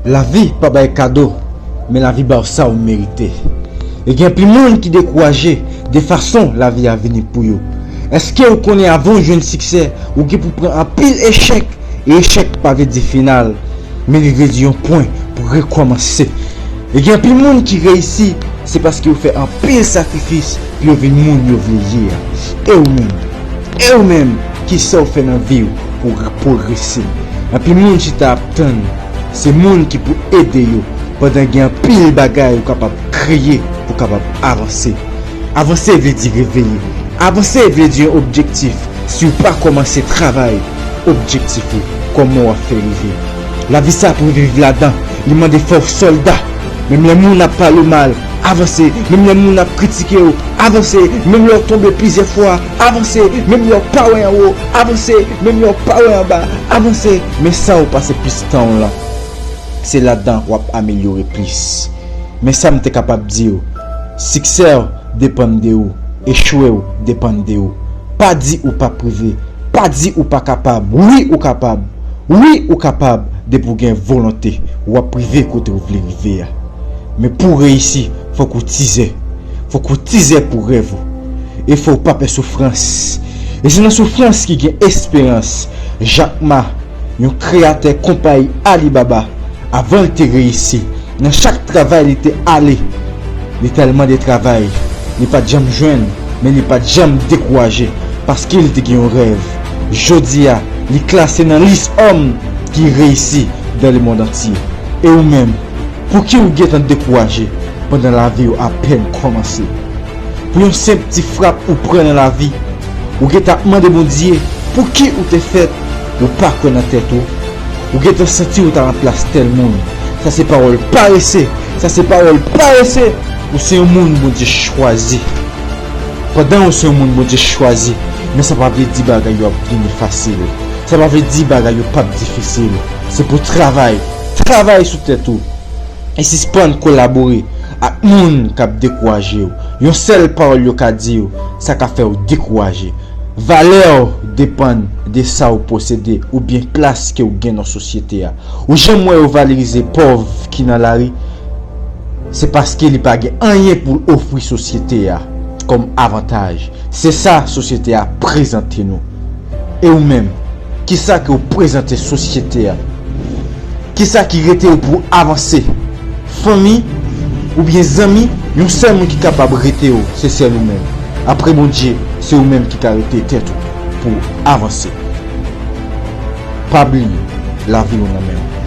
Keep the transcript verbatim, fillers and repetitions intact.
Lavi pa bay kado, men lavi ba w sa w merite. E gen anpil moun ki dekouraje de fason lavi a vini pou yo. Èske w konnen avan w jwenn siksè, ou gen pou pran anpil echèk? E echèk pa vle di final, men li vle di yon pwen pou rekòmanse. E gen anpil moun ki reyisi, se paske yo fè anpil sakrifis pou yo vin moun yo vle ye a. E ou menm? E ou menm, kisa w fè nan vi w pou w pwogrese? Anpil moun chita ap tann, se moun ki pou ede yo, pandan gen anpil bagay ou kapab kreye pou w kapab avanse. Avanse vle di reveye. Avanse vle di yon objektif. Si w pa kòmanse travay objektif ou, kòman w ap fè rive? Lavi sa pou viv ladan, li mande fè w sòlda. Menm lè moun ap pale w mal, avanse. Menm lè moun ap kritike w, avanse. Menm lè w tonbe plizyè fwa, avanse. Menm lè w pa wè anwo, avanse. Menm lè w pa wè anba, avanse. Men sa w pase plis tan w lan, se ladan w ap amelyore plis. Men sa m te kapab di w, siksè w depann de ou, echwe w depann de ou. Pa di ou p ap rive, pa di ou pa kapab. Wi, ou kapab. Wi, ou kapab, depi w gen volonte, w ap rive kote w vle rive a. Men pou w reyisi, fòk ou tizè. Fòk ou tizè pou rèv ou. E fò w pa pè soufrans. E se nan soufrans ki gen esperans. Jack Ma, yon kreyatè konpayi Alibaba, avan l te reyisi, nan chak travay li te ale, li t al mande travay, li pa t janm jwenn, men li pa t janm dekouraje, paske li te gen yon rèv. Jodi a, li klase nan lis òm ki reyisi dans le monde entier. E ou menm, pouki w gentan dekouraje pandan lavi w apèn kòmanse? Pou yon senp ti frap ou pran nan lavi, ou gentan ap mande Bondye pouki ou te fèt, ou pa kwè nan tèt ou. Ou gentan santi ou ta nan plas tèl moun. Sa se pawòl parese. Sa se pawòl parese. Ou se yon moun Bondye chwazi. Pandan ou se yon moun Bondye chwazi, men sa pa vle di bagay yo ap vini fasil. Sa pa vle di bagay yo p ap difisil. Se pou travay. Travay sou tèt ou. E sispann kolabore ak moun k ap dekouraje w. Yon sèl pawòl yo ka di w, sa ka fè w dekouraje. Valè w depann de sa w posede oubyen plas ke w gen nan sosyete a. Ou janm wè yo valorize pòv ki nan lari? Se paske li pa gen anyen pou l ofri sosyete a kòm avantaj. Se sa sosyete a prezante nou. E ou menm, kisa ke w prezante sosyete a? Kisa ki rete w pou w avanse? Fanmi oubyen zanmi? Yon sèl moun ki kapab rete w, se sèl ou menm. Apre Bondye, se ou menm ki ka rete tèt ou pou w avanse. Pa bliye, lavi w nan men w.